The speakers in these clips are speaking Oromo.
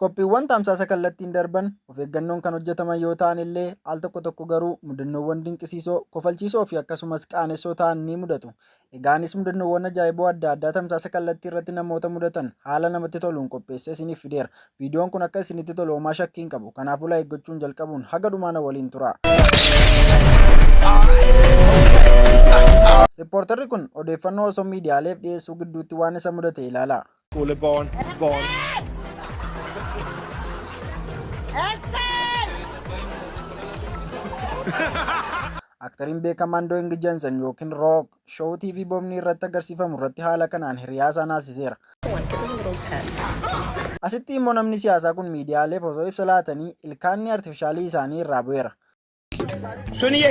Qophiiwwan tamsaasa kallattiin darban of eeggannoon kan hojjetaman yoo ta'an illee al tokko tokko garuu mudannoowwan dinqisiisoo, kofalchiisoo fi akkasumas qaanessoo ta'an ni mudatu. Egaanis mudannoowwan ajaa'iboo adda addaa tamsaasa kallattii irratti namoota mudatan haala namatti toluun qopheessee isiniif fideera. Viidiyoon kun akka isinitti tolu homaa shakkii hin qabu. Kanaafuu like gochuun jalqabuun haga dhumaa na waliin turaa. Rippoortarri kun odeeffannoo osoo miidiyaaleef dhiyeessuu gidduutti waan isa mudate ilaalaa. Call Born, Born. Aktariin beekamaan Doing Jensen yookiin Rock show TV boobnii irratti agarsiifamu irratti haala kanaan hiriyaa isaa naasiseera. Asitti immoo namni siyaasaa kun miidiyaaleef osoo ibsa laatanii ilkaanni artifishaalii isaanii irraa bu'eera. सुनिए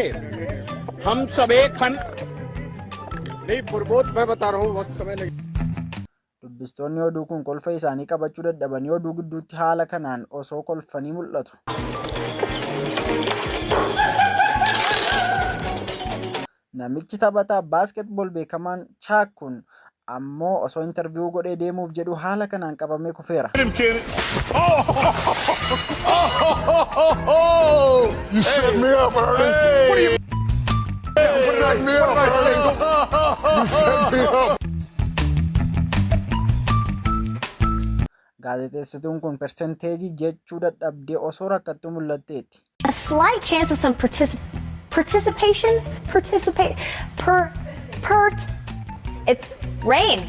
हम सब एक हन नहीं प्रमोद मैं बता रहा हूँ वक्त समय लगे Dubbistoonni oduu kun kolfa isaanii qabachuu dadhabanii oduu gidduutti haala kanaan osoo kolfanii mul'atu. Namichi taphataa basketball beekamaan Chuck kun ammoo osoo interview godhee deemuuf jedhu haala kanaan qabamee kufeera. You set me up, Ernie. What are you? You set me up, Ernie. You set me up. Gaazexeessituun kun persenteejii jechuu dadhabdee osoo rakkattuu mul'atteetti. A slight chance of some participation, participate, per, pert. It's rain.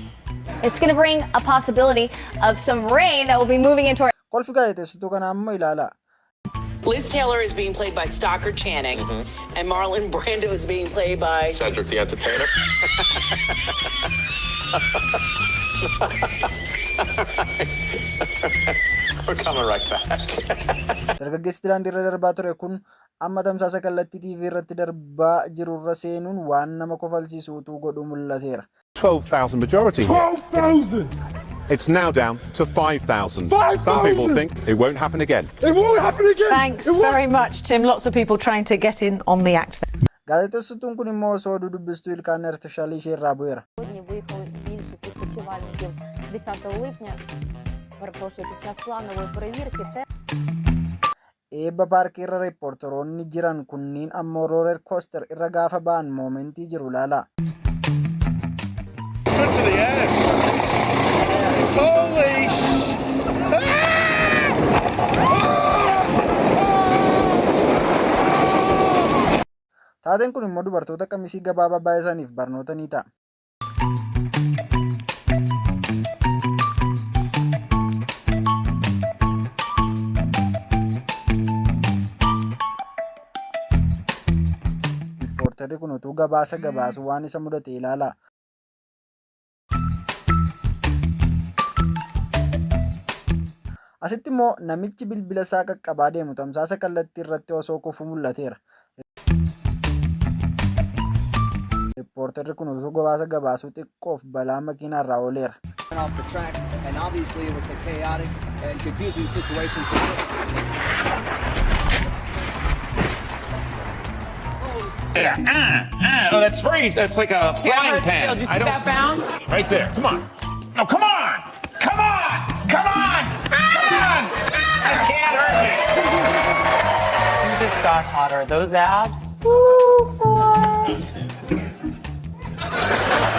It's going to bring a possibility of some rain that will be moving into our Kolfi gaazexeessituu kanaa ammoo ilaalaa. Liz Taylor is being played by Stockard Channing, and Marlon Brando is being played by Cedric the Entertainer. We're coming right back. Dargaggeessi daandiirra darbaa ture kun amma tamsaasa kallattii TV irratti darbaa jirurra seenuun waan nama kofalsiisu utuu godhuu mul'ateera. 12,000 majority here. 12,000. It's now down to 5,000. 5,000. Some people think it won't happen again. It won't happen again. Thanks It won't. very much, Tim. Lots of people trying to get in on the act. Gaazexeessituun kun immoo osoo oduu dubbistuu ilkaan artifishaalii ishee irraa bu'eera. Сьогодні виїхали більшість відпочивальників 10 липня. Перепрошую, під час планової перевірки те. Eebba paarkii irra reeppoortaroonni jiran kunniin ammoo rooler kooster irra gaafa ba'an moomentii jiru ilaalaa. Taateen kun immoo dubartoota qamisii gabaabaa baay'isaniif barnoota ni ta'a. Riippoortarri kun utuu gabaasa gabaasu waan isa mudate ilaalaa. Asitti immoo namichi bilbila isaa qaqqabaa deemu tamsaasa kallattii irratti osoo kufu mul'ateera. Riippoortarri kun osoo gabaasa gabaasuu xiqqoof balaa makiinaa irraa ooleera. Off the tracks, and obviously it was a chaotic and confusing situation for Oh, that's right. That's like a frying pan. Did you see I don't. that bounce? Right there. Come on. No, come on. Come on. Come on. Come on. I can't hurt me. You just got hotter. Those abs. Woo, boy.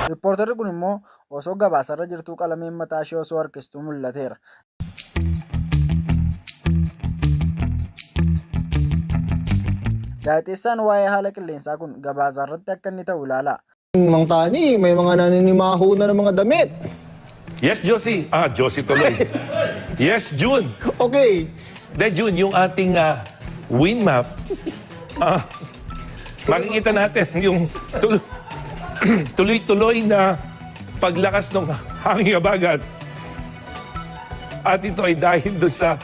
Riippoortarri kun immoo osoo gabaasarra jirtuu qalameen mataa ishee osoo harkistuu mul'ateera. Gaazexeessaan waa'ee haala qilleensaa kun gabaasarratti akka inni ta'u ilaalaa. Mang Tani, may mga naninimaho na ng mga damit. Yes, Josie. Ah, Josie tuloy. Yes, June. Okay. De, June, yung ating wind map, makikita natin yung tuloy-tuloy na paglakas ng hanging habagat. At ito ay dahil doon sa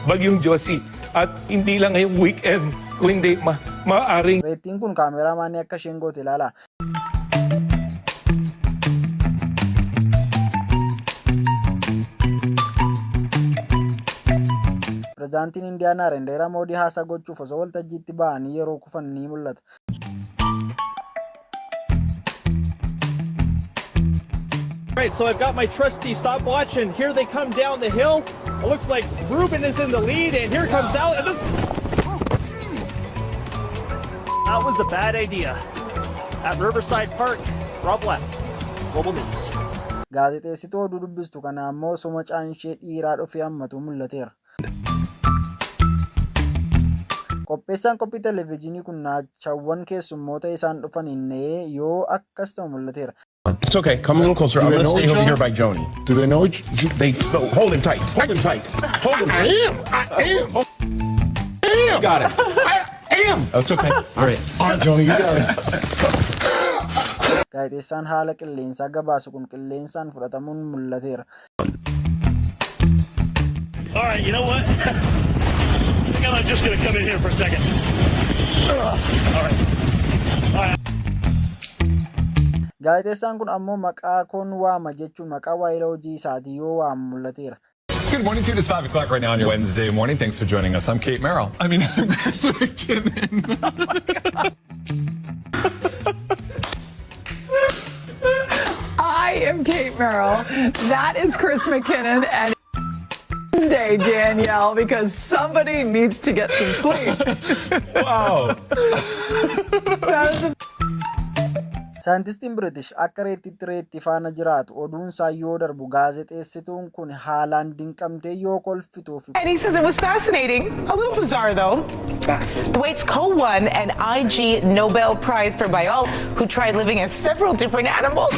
bagyong Josie. At hindi lang ngayong weekend, kundi maaaring Reettiin kun kaameraamaanii akka isheen goote ilaalaa. Pireezidaantiin Indiyaa Naarendeeraa Moodii haasaa gochuuf osoo waltajjiitti ba'anii yeroo kufan ni mul'ata. All right, so I've got my trusty stopwatch, and here they come down the hill. It looks like Ruben is in the lead, and here comes Al. And this... That was a bad idea. At Riverside Park, Rob Left, Global News. Gaazexeessituu oduu dubbistu kana ammoo osoo mucaan ishee dhiiraa dhufee hammatu mul'ateera. Qopheessaan qophii televezyiinii kun naachawwan keessummoota isaan dhufaniin na'ee yoo akkas ta'u mul'ateera. It's okay. Come a little closer. Do I'm they gonna know stay each over other? here by Joni. Do they know each? They no, hold him tight. Hold him tight. Hold him. I am. I am. I am. Got it. I am. That's okay. All right. All right, Joni, you got it. Gaazexeessaan haala qilleensaa gabaasu kun qilleensaan fudhatamuun mul'ateera. All right, you know what? I think I'm just gonna come in here for a second. All right. All right. Gaazexeessaan kun ammoo maqaa koon waama jechuun maqaa waayila hojii isaatii yoo waamu mul'ateera. Good morning to you. It is 5 o'clock right now on your Wednesday morning. Thanks for joining us. I'm Kate Merrill. I mean, I'm Chris McKinnon. I am Kate Merrill. That is Chris McKinnon. And Wednesday, Danielle, because somebody needs to get some sleep. Wow. That was a Saayintistiin British akka reettiitti reetti faana jiraatu oduun isaa yoo darbu gaazexeessituun kun haalaan dinqamtee yoo kolfituuf And he says it was fascinating, a little bizarre though. Thwaites co-won an IG Nobel Prize for Biology, who tried living as several different animals.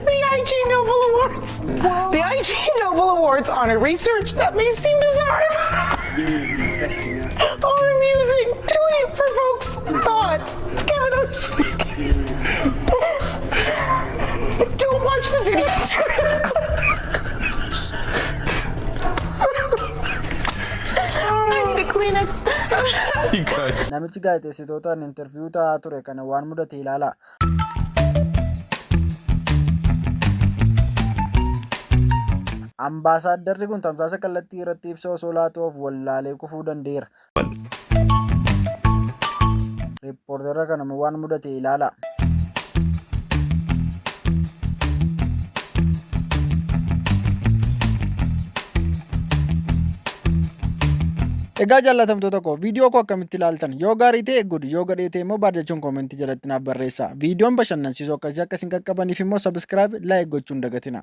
The IG Nobel Awards. The IG Nobel Awards honor research that may seem bizarre or amusing. Truly provokes thought. Kevin Oshevsky. Don't watch the video script. I need a Kleenex. Namichi gaazexeessitootaan interview ta'aa ture kana waan mudate ilaalaa. Ambaasaaddarri kun tamsaasa kallattii irratti ibsa osoo laatu of wallaalee kufuu danda'eera. Riippoortera kana waan mudate ilaalaa. Egaa jaallatamtoota koo, viidiyoo koo akkamitti ilaaltan? Yoo gaarii ta'e good, yoo gadhee ta'e immoo bad jechuun koomentii jalatti naaf barreessaa. Viidiyoon bashannansiisoo akkasii akkasiin qaqqabaniif immoo subscribe, like gochuun dagatina.